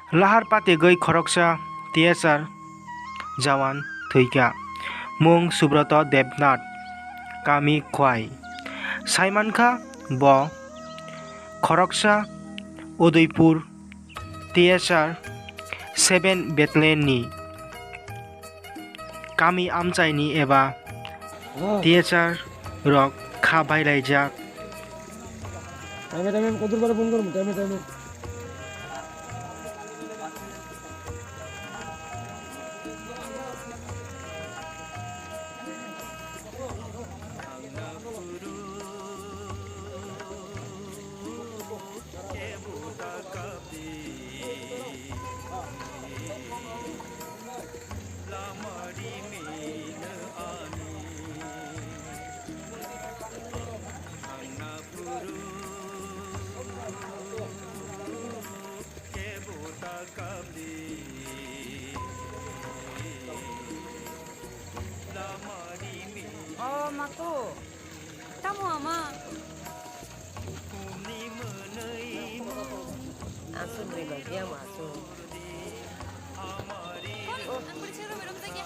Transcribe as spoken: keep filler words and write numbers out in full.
Lahar patigwi khoroksa T S R jawan thwikha, mung Subroto Debnath, kami Khwai. Saimankha bo khoroksa Udaipur T S R seven Battalion ni kami amchaini eba T S R rok kha bailaijak. Time time kodur bare phone korum, time time. Oh, Matu. Tamo ama? Aswk ni bagwi ang aswk. Ang bwrwi se room, room tei khe.